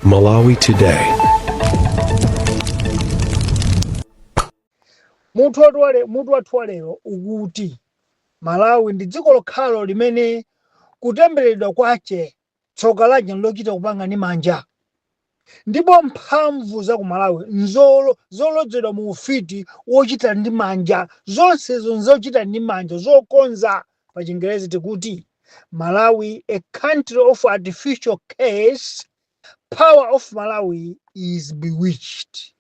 Malawi Today. Mutu wathu wa lero ukuti Malawi ndi dziko lokhalo limene kutembereredwa kwache tsoka lache nlochita kupanga ndi manja. Ndipo mphamvu za ku Malawi zolodzedwa mu ufiti wochita ndi manja, zonsezo nzochita ndi manja, zokonza. Pa Chingerezi tikuti Malawi a country of artificial curse, power of Malawi is bewitched.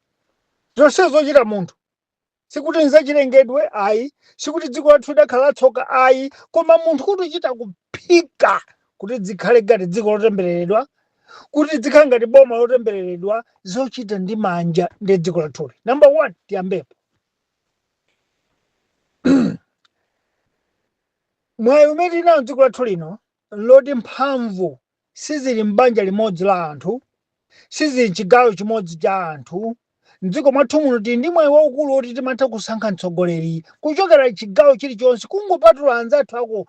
Zonsezo zochita munthu. Sikuti nzachilengedwe ayi, sikuti dziko lathu lidakhala latsoka ayi, koma munthu kuti uchita kuphika kuti dzikhale ngati dziko lotembereredwa, kuti dzikhale ngati boma lotembereredwa, zochita ndi manja ndi dziko lathuli. Number 1, tiyambepo. Mwayi umene tili nawo dziko lathu lino loti mphamvu sizili m'banja limodzi la anthu, sizili m'chigawo chimodzi cha anthu. M'dziko mwathu muno tili ndi mwayi waukulu woti timatha kusankha mtsogoleri kuchokera chigawo chilichonse, kungopatula anzathu aku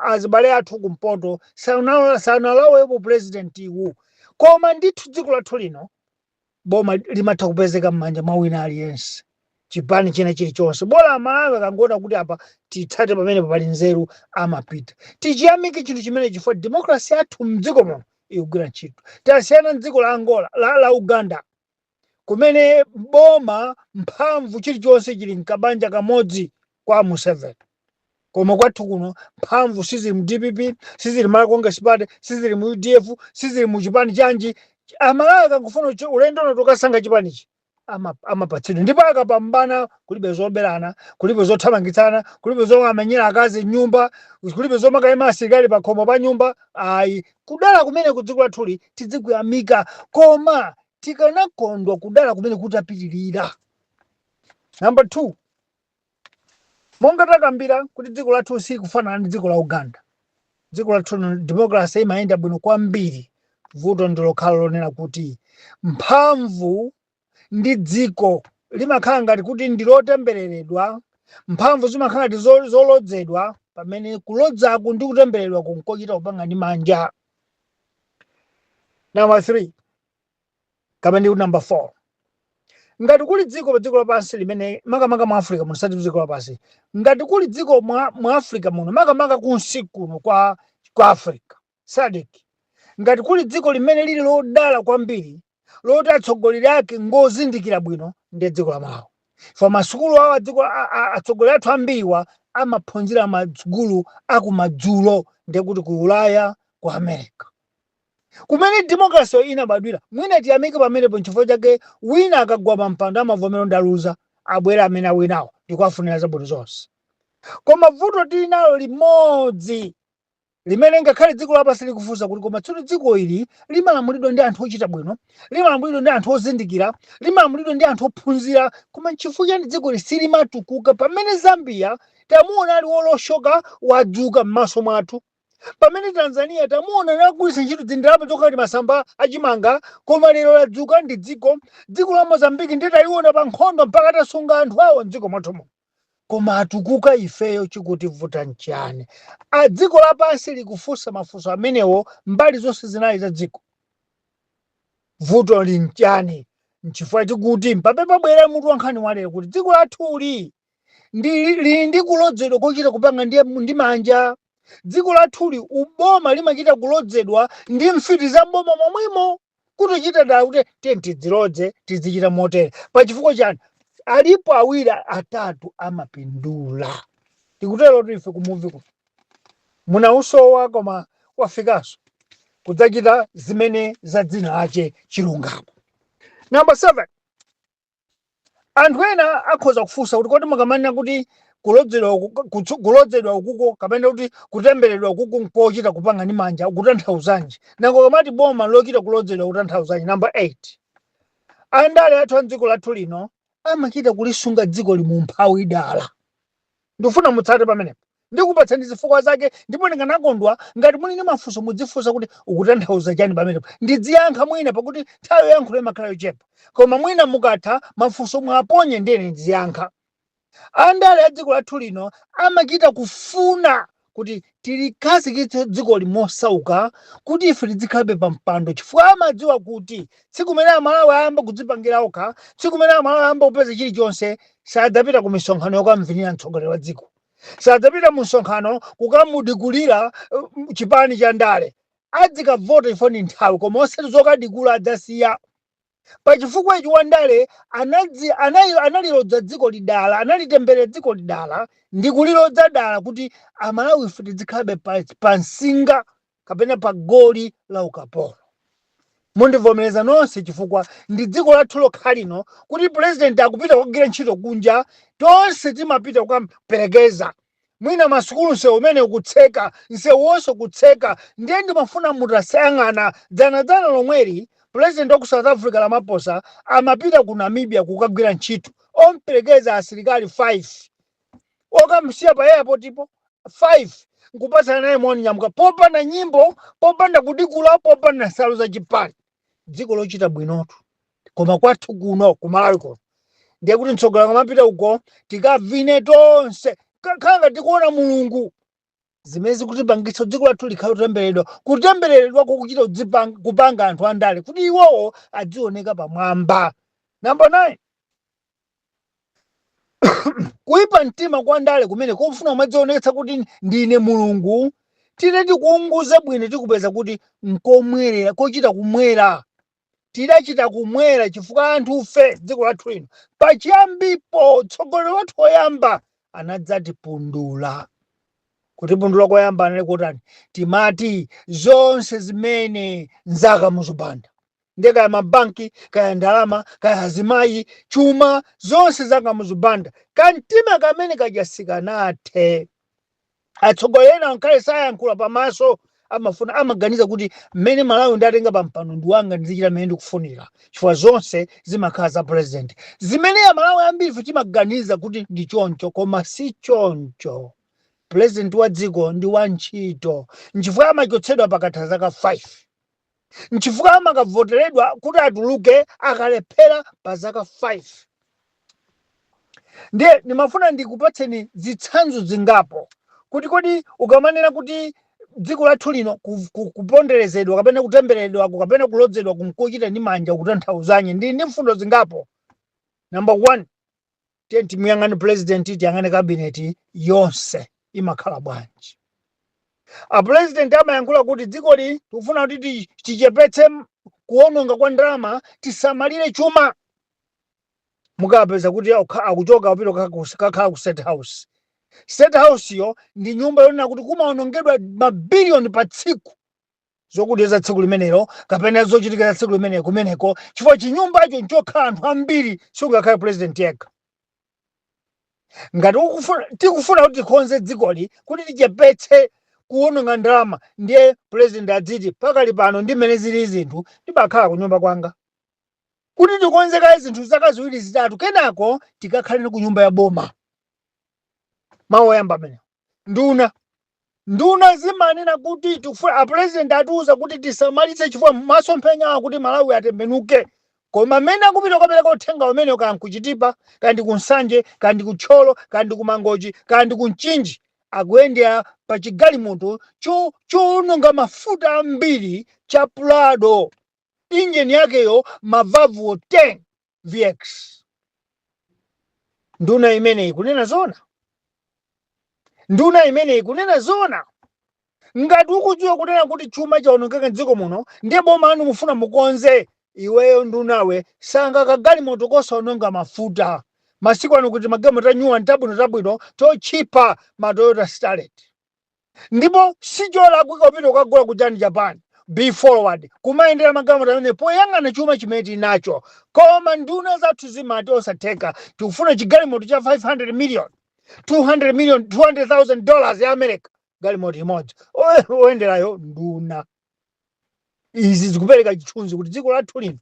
azibale athu kumpoto sanalowepo president iwu. Koma ndithu dziko lathu lino boma limatha kupezeka m'manja mwa wina aliyense, chipani china chilichonse, bola Amalawi akangoona kuti apa titsate pamenepo pali nzeru, amapita. Tichiyamike chinthu chimene chifukwa demokrasi yathu mdziko muno ikugwira ntchito. Tasiyana mdziko la Angola, la Uganda, kumene boma mphamvu chilichonse chili mkabanja kamodzi kwa Museveni. Koma kwathu kuno mphamvu sizili mu DPP, sizili Malawi Congress Party, sizili mu UDF, sizili mu chipani chanji. Amalawi akangofuna kuti ulendo uno tukasankha chipanichi, amapatsidwa, ndipo akapambana kulibe zoberana, kulibe zothamangitsana, kulibe zomamenyera akazi nyumba, kulibe zomakayima asilikali pa khomo pa nyumba ayi. Kudala kumene ku dziko lathuli tidzikuyamika, koma tikanakondwa kudala kumene kutapitirira. Number 2, monga takambira kuti dziko lathu silikufanana ndi dziko la Uganda, dziko lathu democracy imayenda bwino kwambiri. Vuto ndi lokhala lonena kuti mphamvu ndi dziko limakhala ngati kuti ndi lotembereredwa, mphamvu zimakhala ngati zolodzedwa, pamene kulodzaku ndi kutembereredwa kunkochita kupanga ndi manja. Number 3 kapena ndi number 4, ngati kuli dziko pa dziko lapansi limene makamaka mu Africa muno, sati dziko lapansi, ngati kuli dziko mwa Africa muno, makamaka kunsi kuno kwa Africa SADC, ngati kuli dziko limene lili lodala kwambiri loti atsogoleri ake ngozindikira bwino, ndiye dziko la Malawi. For masukulu awo dziko atsogoleri athu ambiriwa amaphunzira masukulu akumadzulo, ndiye kuti ku Ulaya, ku America, kumene demokrasi inabadwira. Mwina tiyamike pamenepo, nchifukwa chake wina akagwa pa mpando amavomera ndaluza, abwera amene awinawo ndikuwafunira zabwino zonse. Koma vuto tili nalo limodzi limene ngakhale dziko lapansi likufunsa kuti koma tsono dziko ili limalamulidwa ndi anthu ochita bwino, limalamulidwa ndi anthu ozindikira, limalamulidwa ndi anthu ophunzira, koma nchifukwa chani dziko ili silimatukuka, pamene Zambia tamuona ali woloshoka wadzuka m'maso mwathu, pamene Tanzania tamuona nakugwiritsa ntchito dzindalama zokhala ndi masamba achimanga, koma lero ladzuka ndi dziko. Dziko la Mozambiki ndiye taliona pa nkhondo mpaka tasunga anthu awo mdziko mwathumo, koma atukuka. Ifeyo chikutivuta nchani? A dziko lapansi likufunsa mafunso amenewo mbali zonse zinayi za dziko, vuto li nchani? Nchifukwa chikuti mpape pabwera mutu wa nkhani walero kuti dziko lathuli lili ndi kulodzedwa kochita kupanga ndi manja. Dziko lathuli uboma limachita kulodzedwa ndi mfiti za mboma momwemo, kuti chita dala kuti tiye tidzilodze, tizichita motere. Pachifukwa chani? Alipo awiri atatu amapindula. Tikutero kuti ife kumuvi kuno munausowa, koma wafikanso kudzachita zimene za dzina lache chilungamo. Number 7, anthu ena akhoza kufunsa kuti kodi mukamanena kuti kulodzedwa ukuko kapena kuti kutembereredwa ukuku nkochita kupanga ndi manja, ukutanthauzanji? Nango kamati boma lochita kulodzedwa, ukutanthauzanji? Number 8, andale athu a dziko lathu lino amachita kulisunga dziko limumphawi dala. Ndikufuna mutsate pamenepo, ndikupatsani zifukwa zake, ndipo ndinganakondwa ngati muli ndi mafunso mudzifunsa kuti ukutanthauza chani pamenepo, ndidziyankha mwina, pakuti nthawi yoyankhula imakhala yochepa, koma mwina mukatha mafunso mwaponye ndene ndidziyankha. Andale a dziko lathu lino amachita kufuna kuti Tilikhazikitse dziko limosauka kuti ife tidzikhalabe pa mpando, chifukwa amadziwa kuti tsiku limene Amalawi ayamba kudzipangira okha, tsiku limene Amalawi ayamba kupeza chilichonse, sadzapita ku misonkhano yokamvinira mtsogoleri wa dziko, sadzapita mu msonkhano kukamudikulira chipani cha ndale. Adzikavota chifukwa ndi nthawi, koma osati zokadikula, adzasiya. Pachifukwa ichi wandale analilodza dziko lidala, analitemberera dziko lidala ndi kulilodza dala kuti Amalawi ife tidzikhalabe pa msinga kapena pa goli la ukapolo. Mundivomereza nonse, chifukwa ndi dziko lathu lokha lino kuti president akupita kukagwira ntchito kunja, tonse timapita kukamperekeza. Mwina masukulu msewu umene ukutseka, msewu wonse ukutseka. Ndiye ndimafuna mutasayang'ana dzanadzana lomweli, president wa ku South Africa Ramaphosa amapita ku Namibia kukagwira ntchito, omperekeza asilikali 5, okamsiya pa airport ipo 5, nkupatsana naye moni, nyamuka, popanda nyimbo, popanda kudikula, popanda nsalu za chipani. Dziko lochita bwinotu. Koma kwathu kuno kumalawi kuno, ndiye kuti mtsogoleri amapita uko, tikavine tonse, khala tikuona Mulungu. Zimene zikutipangitsa dziko lathu likhale kutembereredwa, kutembereredwako kuchita kupanga anthu andale kuti iwowo adzioneka pamwamba. Number 9, kuipa mtima kwa ndale kumene kofuna kumadzionetsa kuti ndine Mulungu. Tite tikuunguze bwino, tikupeza kuti nkomwerera, kochita kumwera. Tidachita kumwera chifukwa anthu fe dziko lathu lino pachiyambipo tsogoleri wathu woyamba anadzatipundula. Kutipundula koyamba anali kotani? Timati zonse zimene nzaka muzipanda, ndiye kaya mabanki, kaya ndalama, kaya azimayi, chuma, zonse zaka muzipanda. Kamtima kamene kajasikanathe. Atsogoleri ena ankhale sayankhula pamaso, amafuna amaganiza kuti mmene Malawi ndatenga pampano ndi wanga, ndizichita mmene ndikufunira, chifukwa zonse zimakhala za president. Zimene Amalawi ambiri ife timaganiza kuti ndi choncho, koma si choncho. President wa dziko ndi wa ntchito, nchifukwa amachotsedwa pakatha zaka 5, nchifukwa amakavoteredwa kuti atuluke akalephera pa zaka 5. Ndiye ndimafuna ndikupatseni zitsanzo zingapo kuti kodi ukamanena kuti dziko lathu lino kuponderezedwa kapena kutembereredwa kapena kulodzedwa kunkochita ndi manja, kutanthauzanyi? Ndi mfundo zingapo. Number one, tiye timuyang'ane president, tiyang'ane cabinet yonse imakhala bwanji. A president amayankhula kuti dzikoli tikufuna kuti tichepetse kuwononga kwa ndalama, tisamalire chuma. Mukapeza kuti akuchoka kupita kakhala ku State House. State House yo ndi nyumba yonena kuti kumaonongedwa mabiliyoni pa tsiku, zokudya za tsiku limenelo kapena zochitika za tsiku limenelo kumeneko, chifukwa chinyumbacho nchokhala anthu ambiri, sungakhale president yekha. Ngati tikufuna kuti tikonze dzikoli kuti tichepetse kuwononga ndalama, ndiye president adziti pakali pano ndi mmene zili zinthu, ndibakhala kunyumba kwanga kuti tikonze kaye zinthu zaka 2 3, kenako tikakhale ku nyumba ya boma. Mawu oyamba amenewo. Nduna zimanena kuti tikufuna, a president atiuza kuti tisamalitse chifukwa masomphenya awo kuti Malawi atembenuke. Koma mmene akupita kukapereka uthenga umene, kaya nkuchitipa, kaya ndi kunsanje, kaya ndi kutcholo, kaya ndi kumangochi, kaya ndi kumchinji, akuyendera pa chigalimoto chowononga mafuta ambiri cha Prado, injini yakeyo mavavuwo 10 VX. Nduna imeneyi kunena zona, nduna imeneyi kunena zona, ngati ukudziwa kunena kuti chuma chaonongeka mdziko muno, ndiye boma anu mufuna mukonze, iweyo ndunawe sanga kagalimoto kosaononga mafuta. Masiku ano kuti magalimoto anyuwa tabwino tabwino tochipa, ma Toyota Starlet, ndipo sicholakwika kupita kukagula kuchani Japan, be forward, kumayendera magalimoto amene poyang'ana chuma chimene tinacho. Koma nduna zathu zimati osatheka, tikufuna chigalimoto cha 500 million, 200 million, $200,000 ya America, galimoto imodzi, oyenderayo nduna. Izi zikupereka chithunzi kuti dziko lathu lino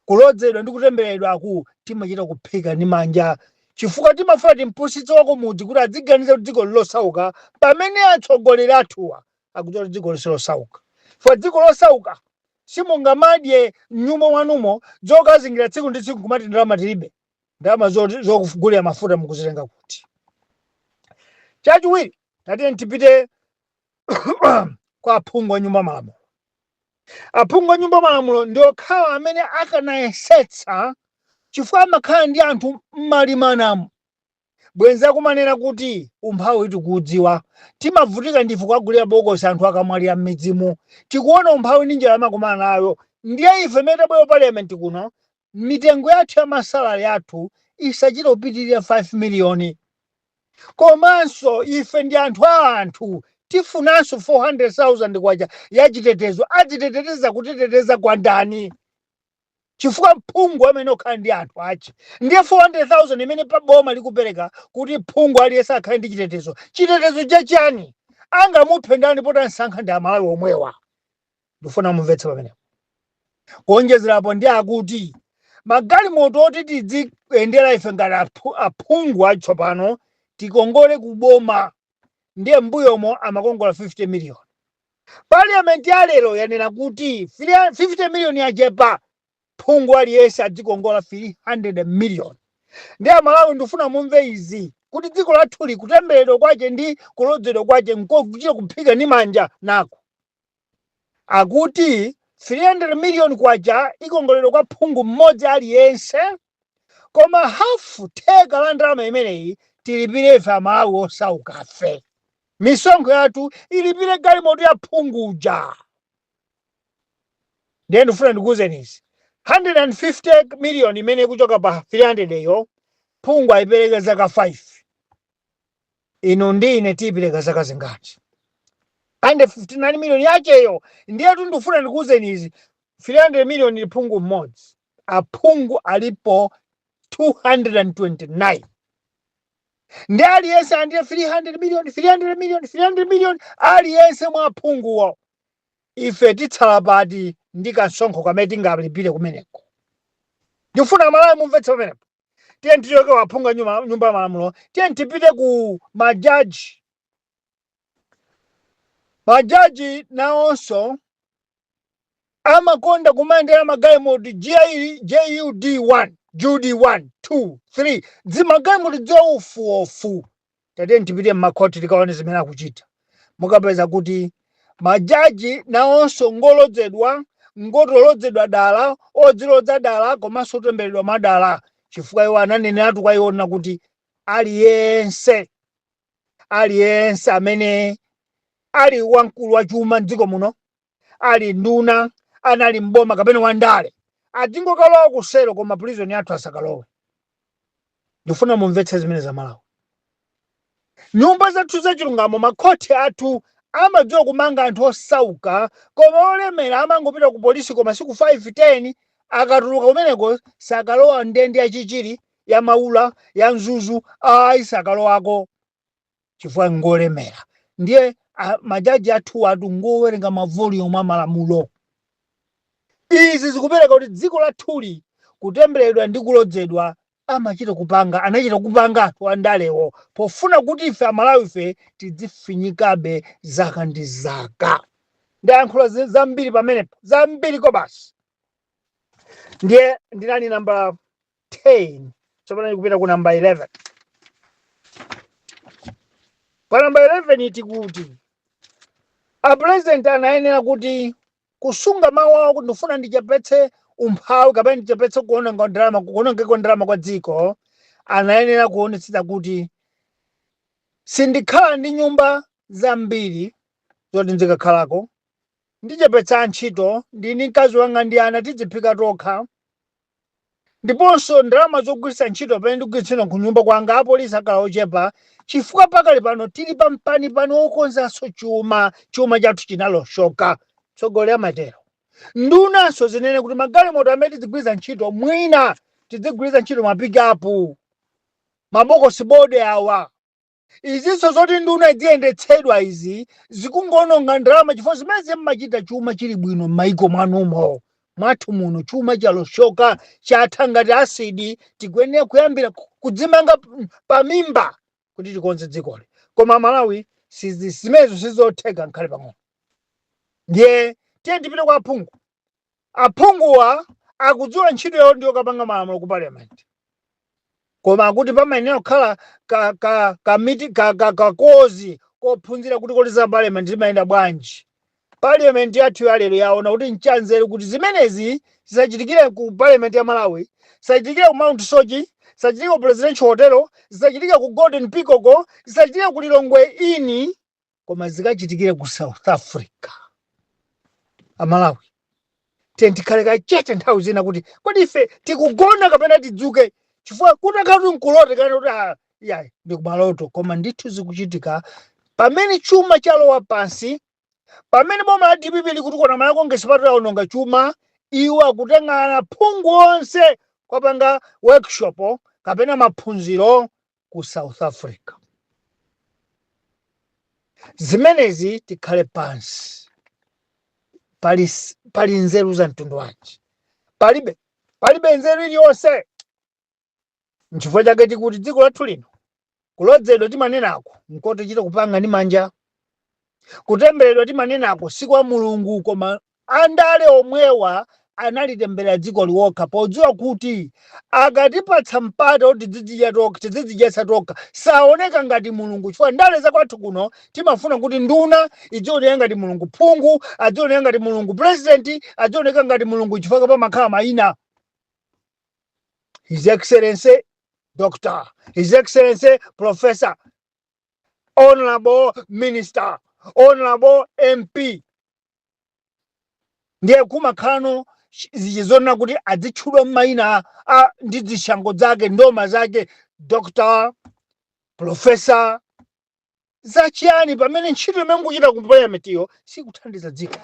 kulodzedwa ndi kutembereredwa aku timachita kuphika ndi manja, chifukwa timafuna timpusitse wakumudzi kuti adziganiza kuti dziko lilosauka, pamene atsogoleri athuwa akudziwa kuti dziko lisilosauka. Chifukwa dziko losauka simungamadye mnyumba mwanumo zokazingira tsiku ndi tsiku kumati ndalama tilibe. Ndalama zokugulira mafuta mukuzitenga kuti? Chachiwiri, tatiye tipite Kwa aphungu a nyumba malamulo, aphungu a nyumba malamulo ndi okhawa amene akanayesetsa, chifukwa amakhala ndi anthu m'malimanamo. Bwenzi akumanena kuti umphawi tikuudziwa, timavutika ndife kukagulira bokosi anthu akamwalira m'midzimu, tikuona umphawi ndi njala amakumana nayo. Ndiye ife mmene tabwera parliament kuno, mitengo yathu ya ma salary athu isachite kupitirira 5 miliyoni, komanso ife ndi anthu a anthu, tifunanso 400,000 kwacha yachitetezo. Adziteteza kutiteteza kwa ndani? Chifukwa phungu amene okhala ndi anthu ache, ndiye 400,000 imene pa boma likupereka kuti phungu aliyense akhale ndi chitetezo, chitetezo chachani? Angamuphe ndani poti ansankha ndi Amalawi omwewa? Ndifuna mumvetse pamenepo. Kuonjezerapo, ndi akuti magalimoto oti tidziyendera ife ngati aphungu atsopano tikongole kuboma. Ndiye mbuyomo amakongola 50 million. Parliament ya lero yanena kuti 50 million yachepa, phungu aliyense adzikongola 300 million. Ndi Amalawi, ndifuna mumve izi kuti dziko lathuli kutembereredwa kwache ndi kulodzedwa kwache nkokuchita kuphika ndi manja nako. Akuti 300 million kwacha ikongoledwa kwa phungu mmodzi aliyense, koma hafu, theka la ndalama imeneyi tilipire ife Amalawi osaukafe. Misonkho yathu ilipire galimoto ya phunguja. Ndiye ndifuna ndikuwuzeni izi: 150 million imene ikuchoka pa 300 iyo, phungu ayipereke zaka 5. Inu ndi ine tiyipereka zaka zingati 159 million yacheyo? Ndiyetu ndifuna ndikuwuzeni izi: 300 million ndi phungu mmodzi, aphungu alipo 229, ndi aliyense andiye 300 million, 300 million, 300 million aliyense mwa aphunguwo. Ife titsala pati ndi kansonkho kamene tingalipire kumeneko? Ndifuna Amalawi mumvetse pamenepo. Tiye tichoke waphungu nyumba ya malamulo, tiye tipite ku majaji. Majaji nawonso amakonda kumayendera magalimoto JUD 1, JUD 1, 2, 3, dzimagalimoto dzaufuofu. Tatiye tipite mmakhoti tikaone zimene akuchita. Mukapeza kuti majaji nawonso ngolodzedwa, ngotolodzedwa dala, odzilodza dala, komanso otembereredwa mwadala, chifukwa iwo ananeneratu kwa iwo kuti aliyense, aliyense amene ali wamkulu wa chuma mdziko muno, ali nduna, anali mboma kapena wandale, adzingokalowa kuselo, koma prison yathu asakalowe. Ndifuna mumvetse zimene zamalawi. Nyumba zathu zachilungamo, makhoti athu amadziwa kumanga anthu osauka, koma olemera amangopita ku polisi koma siku 5, 10, akatuluka kumeneko sakalowa ndende yachichiri, ya Maula, ya Mzuzu, ayi, sakalowako chifukwa ngolemera. Ndiye majaji athu atu ngowerenga ma volume amalamulo. Izi zikupereka kuti dziko lathuli kutembereredwa ndi kulodzedwa amachita kupanga, anachita kupanga anthu andalewo pofuna kuti ife Amalawi ife tidzifinyikabe zaka ndi zaka. Ndayankhula zambiri pamenepo, zambiri ko basi. Ndiye ndinali namba 10, tsopano ndikupita ku namba 11. Pa namba 11 tikuti a president anayenera kuti kusunga mawu awo kuti ndifuna ndichepetse umphawi kapena ndichepetse kuononga ndalama, kuonongeka ndalama kwa dziko, anayenera kuonetsetsa kuti sindikhala ndi nyumba zambiri zoti ndizikakhalako, ndichepetsa antchito, ndini mkazi wanga ndi ana tidziphika tokha, ndiponso ndalama zogwiritsa ntchito pamene ndikugwiritsa ku nyumba kwanga, apolisi akhala ochepa, chifukwa pakali pano tili pampanipani wokonzanso chuma, chuma chathu chinaloshoka. Tsogolo amatero. Ndunanso zinene kuti magalimoto amene tidzigwiritsa ntchito, mwina tidzigwiritsa ntchito ma pickup, mabokosi body awa. Izinso zoti nduna iziyendetsedwa, izi zikungononga ndalama, chifukwa zimene mmachita chuma chili bwino m'maiko mwanumo. Mwathu muno chuma chaloshoka, chatha ngati asidi. Tikuyenera kuyambira kudzimanga pamimba kuti tikonze dzikoli, koma Malawi zimenezo sizotheka nkhale pang'ono. Ndiye tiye tipite kwa aphungu. Aphunguwa akudziwa ntchito yawo ndiyo kapanga malamulo ku parliament, koma akuti pamayenera kukhala ka, ka, kamiti ka, ka, kakozi. Kophunzira kuti kodi za parliament zimayenda bwanji. Parliament yathu yalero yaona kuti nchanzeru kuti zimenezi zisachitikire ku parliament ya Malawi, zisachitikire ku Mount Soche, zisachitikire ku Presidential Hotel, zisachitikire ku Golden Peacock, zisachitikire ku Lilongwe Inn, koma zikachitikire ku South Africa. Amalawi, tiye tikhale kachete nthawi zina kuti kodi ife tikugona kapena tidzuke? Chifukwa kutakhala kuti nkulote kana kuti ah, yayi, ndi kumaloto, koma ndithu zikuchitika pamene chuma chalowa pansi, pamene boma la DPP likutikona Malawi Congress Party yaononga chuma. Iwo akutengana phungu onse kwapanga workshop kapena maphunziro ku South Africa. Zimenezi tikhale pansi, pali nzeru za mtundu wanji? Palibe, palibe nzeru iliyonse. Nchifukwa chake tikuti dziko lathu lino kulodzedwa timanenako nkotichita kupanga ndi manja, kutembereredwa timanenako si kwa Mulungu, koma andale omwewa analitemberera dziko liwokha podziwa kuti akatipatsa mpata kuti tidzidzidya tokha, tidzidzidyetsa tokha, saoneka ngati Mulungu. Chifukwa ndale zakwathu kuno timafuna kuti nduna idzioneka ngati Mulungu, phungu adzioneka ngati Mulungu, president adzioneka ngati Mulungu, chifukwa pamakhala mayina: His Excellency Doctor, His Excellency Professor, Honorable Minister, Honorable MP. Ndiye kumakhalano zichizonena kuti adzitchudwa mayina a ndi zishango zake, ndoma zake, doctor, professor, zachiyani, pamene ntchito imene mukuchita ku parliament iyo sikuthandiza dziko?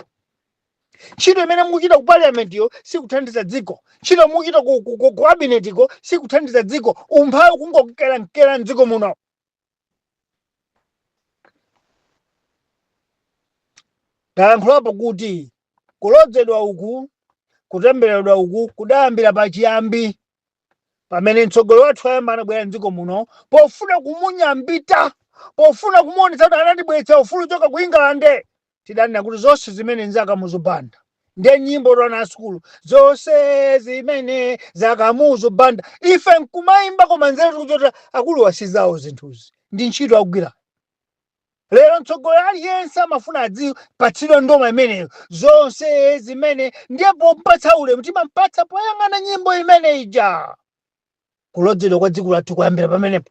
Ntchito imene mukuchita ku parliament iyo sikuthandiza dziko. Ntchito mukuchita ku cabinet iko sikuthandiza dziko. Umphawi kungokera mkera mdziko muno. Talankhulapo kuti kulodzedwa uku, kutembereredwa uku kudayambira pachiyambi pamene mtsogoleri wathu ayamba anabwera mdziko muno pofuna kumunyambita, pofuna kumuonetsa kuti anatibweretsa ufulu choka ku England. Tidanena kuti zonse zimene nzakamuzu Banda, ndiye nyimbo twana asukulu, zonse zimene zakamuzu Banda, ife nkumayimba, koma nzeru tikuchota akulu wasizawo zinthuzi ndi ntchito akugwira. Lero mtsogoleri aliyense amafuna adzipatsidwa ndoma imeneyo, zonse zimene, ndiye pompatsa ulemu timampatsa poyang'ana nyimbo imene ija. Kulodzedwa kwa dziko lathu kuyambira pamenepo.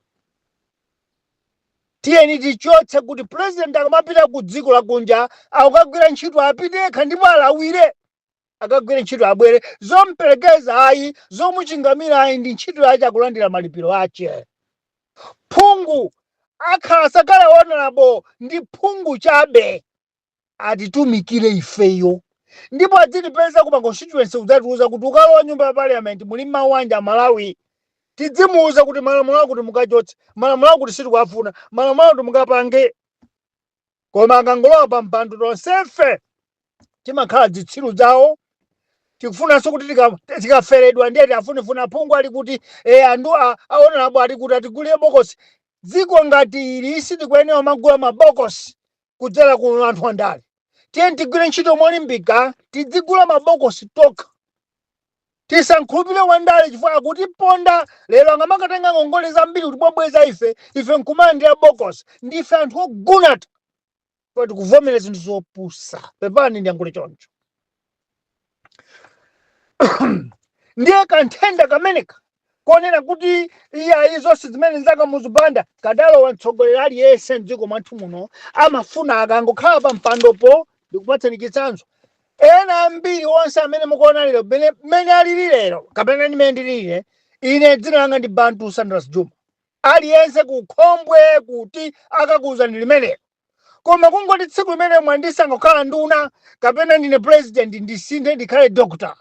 Tiyeni tichotse kuti president akamapita ku dziko lakunja akukagwira ntchito, apite yekha ndipo alawire, akagwire ntchito, abwere. Zomperekeza ayi, zomuchingamira ayi, ndi ntchito yache, akulandira malipiro ache. Phungu akhala sakale honorable, ndi phungu chabe, atitumikire ifeyo ndipo adzitipeza ku ma constituency kudzatiuza kuti ukalowa nyumba ya parliament muli mawu anji Amalawi. Tidzimuuza kuti malamulo akuti mukachotse, malamulo akuti sitikuafuna, malamulo akuti mukapange. Koma akangolowa pa mpando tonsefe timakhala zitsiru zawo. Tikufunanso kuti tikaferedwa ndiye tiafunefuna phungu ali kuti, andu aonerapo ali kuti atigulire bokosi. Dziko ngati ili sitikuyenera magula mabokosi kudzera ku anthu andale. Tiye tigwire ntchito molimbika, tidzigula mabokosi tokha, tisankhulupirire wandale chifukwa akutiponda. Lero angamakatenga ngongole zambiri kuti pobweza ife nkumalandira bokosi. Ndife anthu ogunata pa tikuvomera zinthu zopusa. Pepani ndiyankhule choncho. Ndiye kanthenda kameneka konena kuti iyayi, zonse zimene zakamuzu Banda, kadalowa mtsogoleri aliyense mdziko mwathu muno amafuna akangokhala pa mpandopo. Ndikupatseni chitsanzo, ena ambiri onse amene mukuona lero mmene alili lero kapena ndimene ndilili ine, dzina langa ndi Bantu Sanders Juma, aliyense kukhombwe kuti akakuza ndi limenelo. Koma kungoti tsiku limene mwandisankha kukhala nduna kapena ndine president, ndisinthe ndikhale doctor,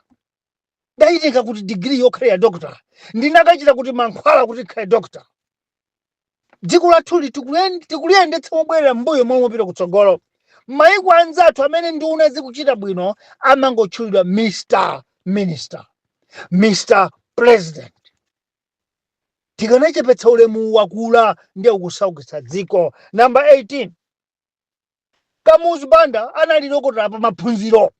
ndayitika kuti degree yokhalira doctor, ndinakachita kuti mankhwala kuti ndikhale doctor. Dziko lathuli tikuliyendetsa mobwerera mbuyo momwe mopita kutsogolo. Maiko anzathu amene nduna zikuchita bwino amangotchulidwa Mr Minister, Mr President. Tikanachepetsa ulemu wakula ndiye ukusaukitsa dziko. Namba 18, Kamuzu Banda anali dokotala pa maphunziro,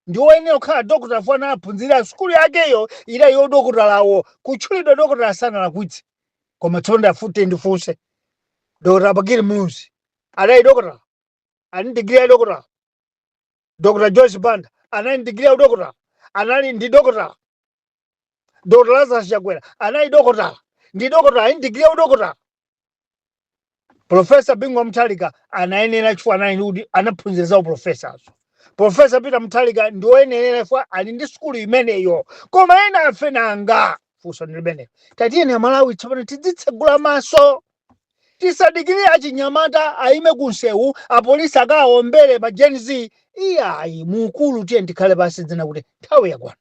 ndi woyenera kukhala dokotala fo anaphunzira sukulu yakeyo ila yodokotalawo, kutchulidwa dokotala sanalakwitse. Koma tsono ndafute ndifunse Dr Bakili Muluzi. Anali dokotala, ali ndi digiri ya dokotala. Dr Joyce Banda anali ndi digiri ya udokotala, anali ndi dokotala. Dr Lazarus Chakwera anali dokotala, ndi dokotala, ali ndi digiri ya udokotala. Professor Bingu wa Mutharika anayenera chifukwa anali kuti anaphunzira za uprofesazo. Professor Peter Mutharika ndi woyenerera chifukwa ali ndi sukulu imeneyo. Koma ena afe nanga? Funso ndi limenelo. Tatiyeni Amalawi tsopano tidzitsegula maso, tisadikirire achinyamata aime kunsewu, apolisi akawaombere pa Gen Z, iyayi. Mukulu, tiye tikhale pansi dzina kuti nthawi yakwana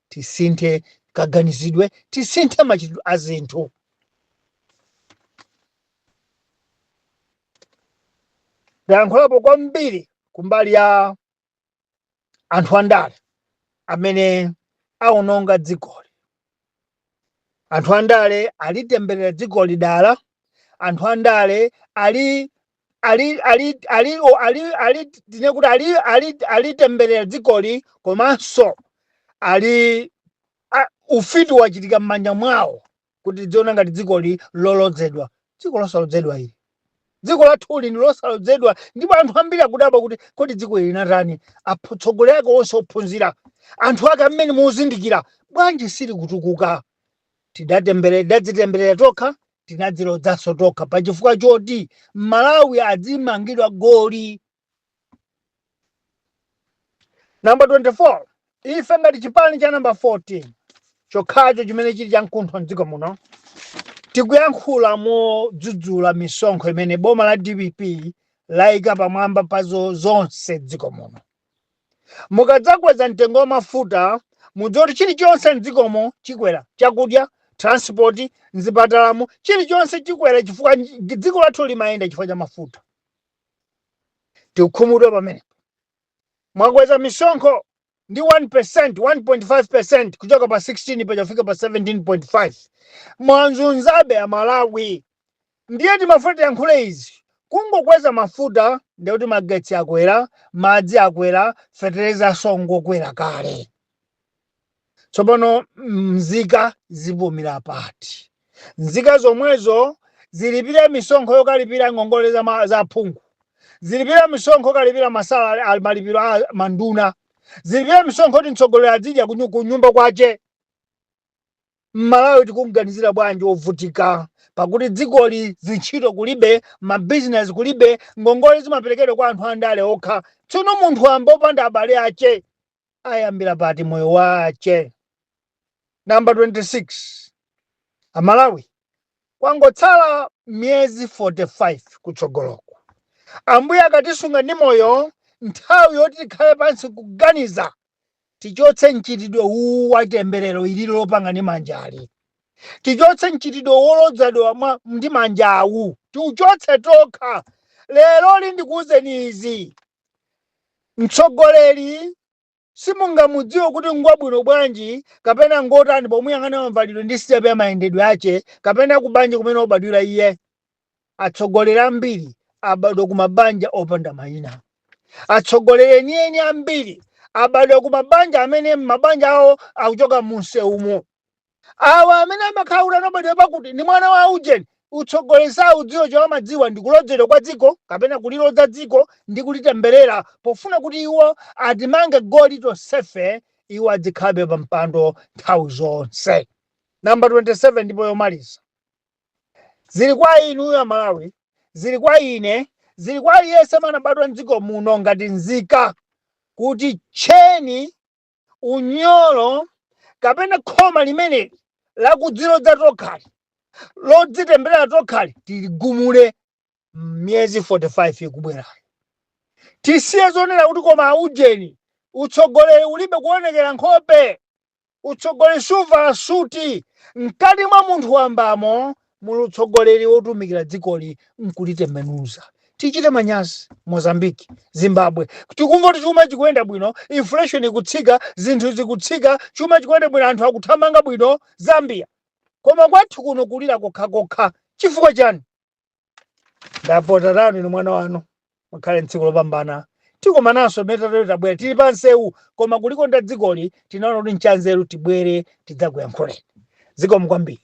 tisinthe kaganizidwe, tisinthe machitidwe a zinthu. Ndayankhulapo kwambiri kumbali ya anthu andale amene awononga dzikoli. Anthu andale alitemberera dzikoli dala. Anthu andale ali ali ali ali ali ali tine kuti ali ali alitemberera dzikoli, komanso ali ufiti wachitika m'manja mwawo kuti tidziona ngati dzikoli lolodzedwa. Dziko losalodzedwa ili, dziko lathuli ndi losalodzedwa, ndipo anthu ambiri akudabwa kuti kodi dziko ili linatani? Atsogoleri ake onse ophunzira, anthu ake amene mozindikira, bwanji sili kutukuka? Tidadzitemberera tokha, tinadzilodzaso tokha pachifukwa choti Malawi adzimangidwa goli. Namba 24, ife ngati chipani cha namba 14 chokhacho chimene chili chamkuntho mdziko muno, tikuyankhula modzudzula misonkho imene boma la DPP layika pamwamba pa zonse dziko muno. Mukadzakweza mtengo wa mafuta, mudziwe kuti chilichonse mdzikomo chikwera: chakudya, transport, mzipatalamo, chilichonse chikwera, chifukwa dziko lathu limayenda chifukwa cha mafuta. Tikukhumudwa pamenepo. Mwakweza misonkho ndi 1%, 1.5%, kuchoka pa 16 paja kufika pa 17.5. Mwanzunzabe Amalawi. Ndiye timafuna tiyankhule izi: kungokweza mafuta ndekuti magetsi akwera, madzi akwera, fetereza songokwera kale. Tsopano nzika zipumira pati? Nzika zomwezo zilipire misonkho yokalipira ngongole za aphungu, zilipire misonkho yokalipira masalari, malipiro a manduna, zilipire misonkho kuti mtsogoleri azidya kunyumba kwace. Mmalawi tikuganizira bwanji ovutika, pakuti dzikoli zintchito kulibe, mabizinesi kulibe, ngongole zimaperekedwa kwa anthu andale okha? Tsono munthu amba opanda abale ace ayambira pati moyo wace? Namba 26, Amalawi, kwangotsala miyezi 45 kutsogoloko, Ambuye akatisunga ndi moyo, nthawi yoti tikhale pansi kuganiza, tichotse mchitidwe uwu wa temberero ililo lopanga ndi manjali, tichotse mchitidwe wolodzedwa ndi manja awu, tiuchotse tokha. Lero ndikuwuzeni izi: mtsogoleri simungamudziwe kuti ngwabwino bwanji kapena ngotani pomuyang'ana mamvalidwe ndi sitepe ya mayendedwe ache kapena kubanja kumene wabadwira iye. Atsogoleri ambiri abadwa ku mabanja opanda mayina. Atsogoleri enieni ambiri abadwa ku mabanja amene mabanja awo akuchoka munsewumo. Awa amene amakhala kuti anabadwa pakuti ndi mwana wa ujeni, utsogoleri saudziwa. Chomwe amadziwa ndi kulodzedwa kwa dziko kapena kulilodza dziko ndi kulitemberera, pofuna kuti iwo atimange goli tonsefe, iwo adzikhalabe pa mpando nthawi zonse. Namba 27, ndipo yomaliza, zili kwa inu Amalawi, zili kwa ine, zili kwa aliyense amene anabadwa mdziko muno ngati nzika, kuti tcheni, unyolo kapena khoma limeneli lakudzilodza tokhali, lodzitemberera tokhali, tiligumule miyezi 45 ikubwerayo. Tisiye zonena kuti koma aujeni. Utsogoleri ulibe kuonekera nkhope, utsogoleri suvala suti. Mkati mwa munthu wambamo muli utsogoleri wotumikira dzikoli nkulitembenuza. Tichite manyazi? Mozambique, Zimbabwe, tikumva kuti chuma chikuyenda bwino, inflation ikutsika, zinthu zikutsika, chuma chikuyenda bwino, anthu akuthamanga bwino. Zambia. Koma kwathu kuno kulira kokhakokha, chifukwa chani? Ndapota tanu, inu mwana wanu, mukhale mtsiku lopambana. Tikumananso mmene tatero. Tabwera, tili pa nsewu, koma kulikonda dzikoli tinaona kuti nchanzeru tibwere tidzakuyankhuleni. Zikomo kwambiri.